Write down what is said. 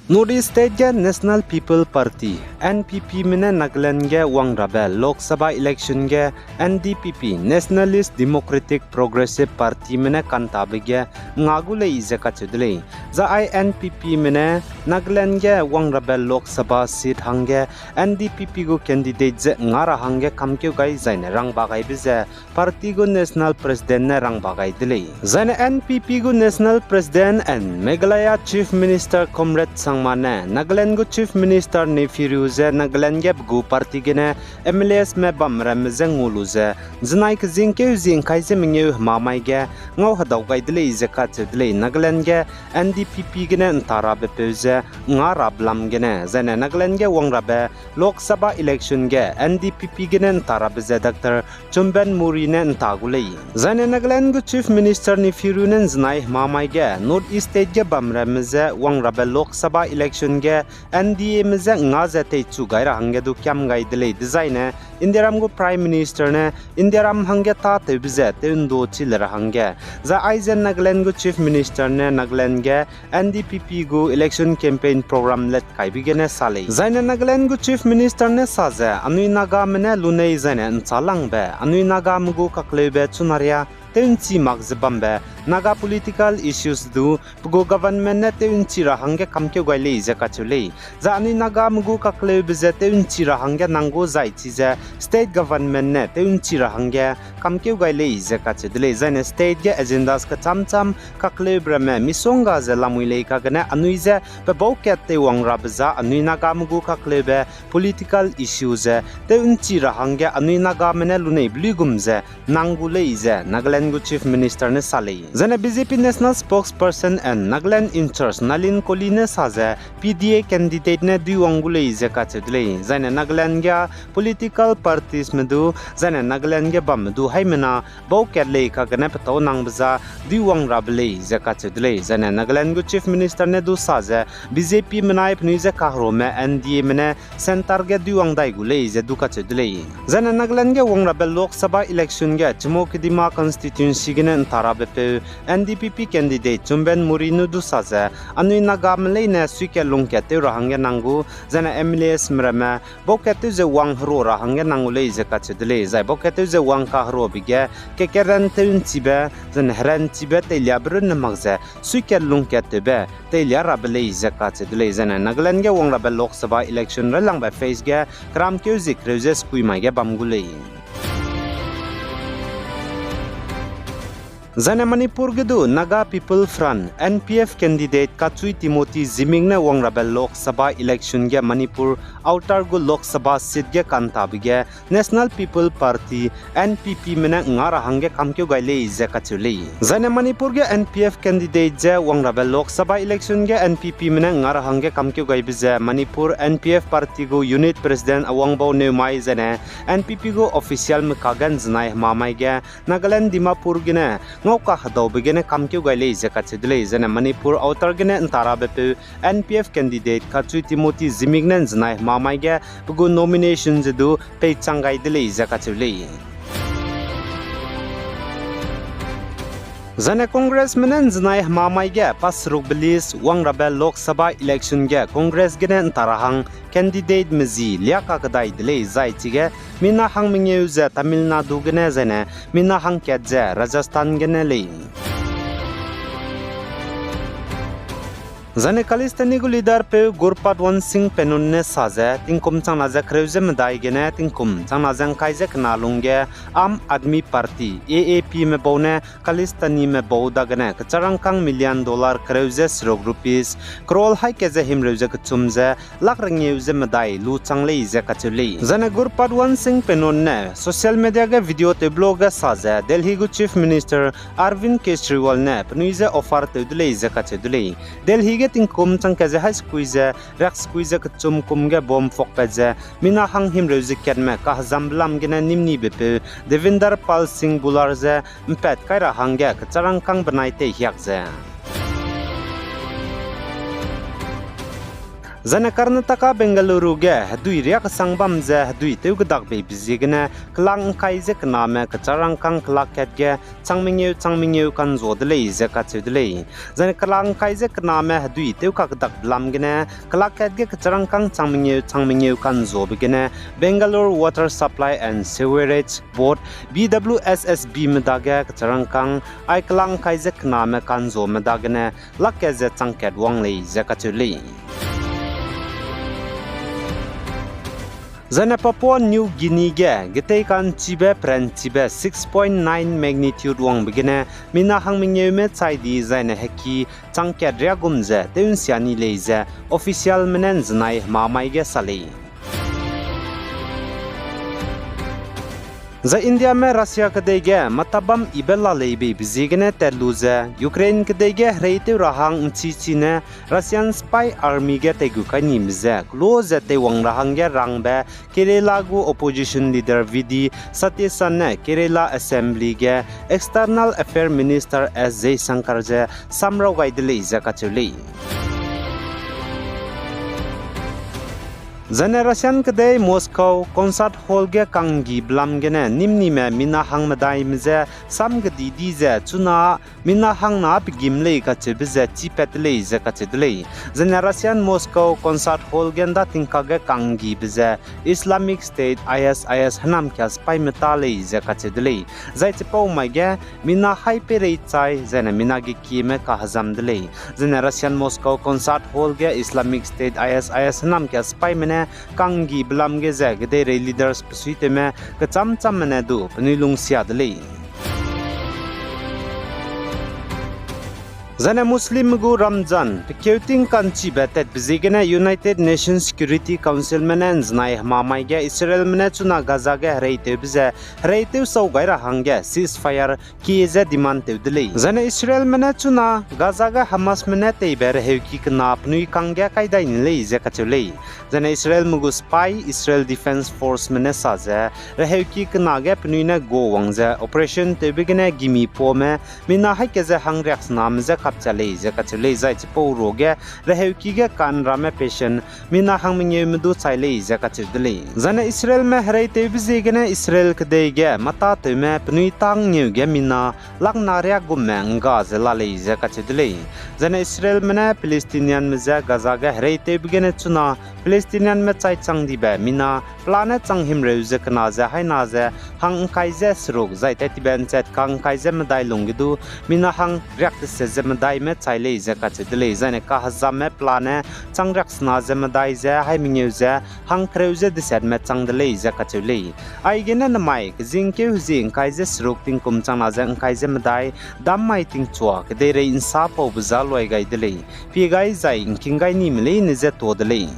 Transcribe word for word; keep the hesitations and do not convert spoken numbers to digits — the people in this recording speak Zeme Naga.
North East State ge National People Party, N P Pme ne Nagaland ge wang rabe Lok Sabha election ge N D P P, Nationalist Democratic Progressive Partyme ne kantabe ge nga gu lei ze kacheu de lei. Zai N P Pme ne Nagaland ge wang rabe Lok Sabha seat hangge N D P P gu candidate je nga ra hangge kamkeu gai zaine rangba gaibe ze party gu National President ne rangba gai de lei. Zaine N P P gu National President and Meghalaya Chief Minister Conrad Sangma ne Nagaland gu Chief Minister Neiphiu Rio je Nagaland ge pe gu party gene M L Asme bam ramme je ngu lu ze, zenai kezingkeu zie ngkai ze mengeu hemamai ge ngau hedau gai de lei ze kacheu de lei. Nagaland ge N D P P gene nta rabe peu ze nga rabe lam gene, zaine Nagaland ge wang rabe Lok Sabha election ge N D P P gene nta rabe ze Doctor Chumben Murry ne nta gu lei. Zaine Nagaland gu Chief Minister Neiphiu Rio ne nzenai hemamai ge North East State ge bam ramme je wang rabe Lok Sabha election ge N D Ame je nga ze teichu gai ra hangge du kiam gai de lei dezaine Indiaram gu Prime Minister ne Indiaram hangge tâtewbe ze tew ndo chi le ra hangge, zai aize Nagaland gu Chief Minister ne Nagaland ge N D P P gu election campaign program let kaibe gene sa lei. Zaine Nagaland gu Chief Minister ne sa ze, anui Nagame ne lunei zaine nchâlangbe, anui Nagame gu kakleube chunaria tew nchi mak ze bambe Naga political issues du pe gu government ne tew nchi ra hangge kamkeu gai lei ze kacheu lei. Zai anui Nagame gu kakleube ze tew nchi ra hangge nang gu zai chize state government ne tew nchi ra hangge kamkeu gai lei ze kacheu de lei. Zaine state ge agendas kechâm châm kakleube ramme misongga ze lamui lei kagene anui je pe bau kat teiwang rabe za anui Nagame gu kakleube political issue ze tew nchi ra hangge anui Nagame ne luneibe luigum ze nang gu lei ze Nagaland gu Chief Minister ne sa lei. Zaine B J P National Spokesperson and Nagaland in charge Nalin Koli ne sa ze P D A candidate ne duiwang gu lei ze kacheu de lei. Zaine Nagaland ge political partiesme du, zaine Nagaland ge bamme du haimena bau kat lei kagene petâu nangbe za duiwang rabe lei ze kacheu de lei. Zaine Nagaland gu Chief Minister ne du sa ze B J P menai penui je kaherume N D Ame ne centre ge duiwang dai gu lei ze du kacheu de lei. Zaine Nagaland ge wang rabe Lok Sabha election ge Chümoukedima constituency gene nta rabe peu N D P P candidate Chumben Murry nu du sa ze, anui Nagame leine suikat lungkat tew ra hangge nang gu, zaine M L Asme ramme bau kat tew ze wang hero ra hangge nang gu lei ze kacheu de lei. Zai bau kat tew ze wang kaherobe ge kekeren tew nchibe, zaine heranchibe teiliabe runne mak ze suikat lungkat tewbe teilia rabe lei ze kacheu de lei. Zaine Nagaland ge wang rabe Lok Sabha election railangbe phase ge keramkeu zie kereu ze sekui mai ge bam gu lei. Zaine Manipur ge du Naga People Front, N P F candidate Kachui Timothy Zimik ne wang rabe Lok Sabha election ge Manipur Outer gu Lok Sabha seat ge kantabe ge National People Party, N P Pme ne nga ra hangge kamkeu gai lei ze kacheu lei. Zaine Manipur ge N P F candidate je wang rabe Lok Sabha election ge N P Pme ne nga ra hangge kamkeu gaibe ze Manipur N P F party gu unit president Awangbau Newmai zaine N P P gu officialme kage nzenai hemamai ge Nagaland Dimapur gene ngau kahedaube gene kamkeu gai lei ze kacheu de lei. Zaine Manipur Outer gene nta rabe peu N P F candidate Kachui Timothy Zimik ne nzenai hemamai ge pe gu nomination ze du peichang gai de lei ze kacheu lei. Zaine Congressme ne nzenai hemamai ge pa serukbe list wang rabe Lok Sabha election ge Congress gene nta ra hang candidateme zi lia kakedai de lei zai chige mina hang mengeu ze Tamil Nadu gene zaine mina hangkat ze Rajasthan gene lei. Zaine Khalistani gu leader peu Gurpatwant Singh Pannun ne sa ze, tingkum changna ze kereu ze medai gene tingkum changna ze ngkai ze kena lungge Aam Aadmi Party, A A Pme bau ne Khalistanime bau dagene kecharangkâng million dollar kereu ze seruk rupees crore haî kat ze himreu ze kechum ze lakh rengeu ze medai lu chang lei ze kacheu lei. Zaine Gurpatwant Singh Pannun ne social media ge video tewbe ge sa ze Delhi gu Chief Minister Arvind Kejriwal ne penui je offer tew de lei ze kacheu de lei. Delhi ge tingkum chang kat ze haî sekui ze riak sekui ze kechum kum ge bomb fakpat ze mina hang himreu ze katme kahezambe lam gene nîm nibe peu Devinder Pal Singh Bhullar je mpat kai ra hangge kecharangkâng benai teihiak ze Zaine Karnataka Bengaluru ge hedui riâ kesang bam ze hedui tew kedak beibe ziegene kelak ’ngkai ze kename kecharangkâng kelak kat ge chang mengeu chang mengeu ka'nzua de lei ze kacheu de lei. Zaine kelak ’ngkai ze kename hedui tew kakedakbe lam gene kelak kat ge kecharangkâng chang mengeu chang mengeu ka'nzuabe gene Bangalore Water Supply and Sewerage Board, B W S S B me dage kecharangkâng ai kelak ’ngkai ze kename ka'nzuame dagene lak kat ze chang kat wang lei ze kacheu lei. Zaine Papua New Guinea ge getei ka'nchibe peranchibe six point nine magnitude wangbe gene mina hangmengeume chai di zaine heki chang kat riâ gum ze tew ’nsia ni lei ze officialme ne ’nzenai hemamai ge sa lei. Zai Indiame Russia kedei ge matabam ibe la lei beibe ziegene tat lu ze Ukraine kedei ge hereitew ra hang ’nchichi ne Russian spy army ge teigu kai nime ze kelo ze teiwang ra hangge rangbe Kerala gu opposition leader V D Satisan ne Kerala Assembly ge External Affair Minister S Jaishankar ze samrau gai de lei ze kacheu lei. Zaine Russian kedei Moscow concert hall ge kanggibe lam gene nîm nime mina hangmedaime je sam kedi di ze chuna mina hangna pe gîm lei kacheube ze chîpat de lei ze kacheu de lei. Zaine Russian Moscow concert hall ge ’nda tingkak ge kanggibe ze Islamic State, I S I S, hênamkia sipaîme ta lei ze kacheu de lei. Zai chipau mai ge mina haî peirei chai, zaine mina ge kieme kahezam de lei. Zaine Russian Moscow concert hall ge Islamic State, I S I S, hênamkia sipaîme ne kanggibe lam ge ze kedeirei leaders pesuitewme kechâm chamme ne du penui lungsia de lei. Zaine Muslimme gu Ramzan pe keu ting ka'nchibe tatbe ziegene United Nations Security Councilme ne ’nzenai hemamai ge Israelme ne chuna Gaza ge hereitewbe ze hereitew sau gai ra hangge ceasefire kie ze demand tew de lei. Zaine Israelme ne chuna Gaza ge Hamasme ne teibe reheuki kena penui kangge kai dai ni lei ze kacheu lei. Zaine Israelme gu sipai, Israel Defense Forceme ne sa ze, reheuki kena ge penui ne guawang ze operation tewbe gene gimi pame mina haî ke ze hangriaksename je kapcha lei ze kacheu lei. Zai chipau ruage reheuki ge ka'nrame patient mina hangmengeume du chai lei ze kacheu de lei. Zaine Israelme hereitewbe ziegene Israel kedei ge mâtatewme penui tâ ngngeu ge mina lakna riak gumme ’ngga ze la lei ze kacheu de lei. Zaine Israelme ne Palestinianme je Gaza ge hereitewbe gene chuna Palestinianme chai chang dibe mina pelane chang himreu ze kena ze haî na ze hang ’ngkai ze seruk zai tat tibe ’nchat kang ’ngkai ze medai lungge du mina hang riak deset ze medaime chai lei ze kacheu de lei. Zaine kahezamme pelane chang riaksena ze medai ze haî mengeu ze hang kereu ze desetme chang de lei ze kacheu lei. Aigene nemai kezingkeu hezie ’ngkai ze seruk tingkum chang na ze ’ngkai ze medai, dam mai tingchua kedeirei ’nsa paube za luai gai de lei. Pie gai zai ’ngking gai nime leine je tuâ de lei.